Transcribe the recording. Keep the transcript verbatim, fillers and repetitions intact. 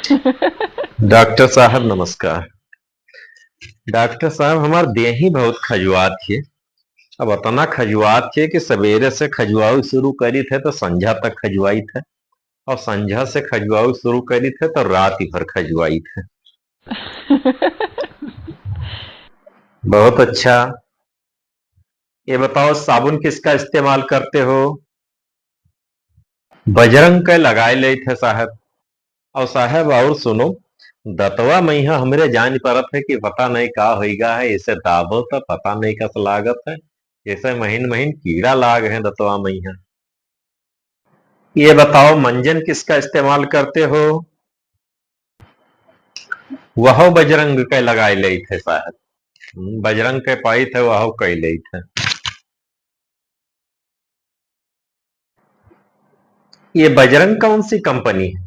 डॉक्टर साहब नमस्कार। डॉक्टर साहब, हमार देही बहुत खजुआत है। अब अतना खजुआत है कि सवेरे से खजुआऊ शुरू करी थे तो संझा तक खजुआई थे, और संझा से खजुआऊ शुरू करी थे तो रात भर खजुआई थे। बहुत अच्छा। ये बताओ, साबुन किसका इस्तेमाल करते हो? बजरंग के लगाए लेइत है साहब। और साहब, और सुनो, दतवा मइहाँ हमरे जान परत है कि पता नहीं का होइगा है, इसे दाबो तो पता नहीं कस लागत है, जैसे महीन महीन कीड़ा लाग है दतवा मइहाँ। ये बताओ, मंजन किसका इस्तेमाल करते हो? वह बजरंग के लगाए लेइत है साहब। हम्म, बजरंग के पाइत है, वह कई लेइत है। ये बजरंग कौन सी कंपनी है?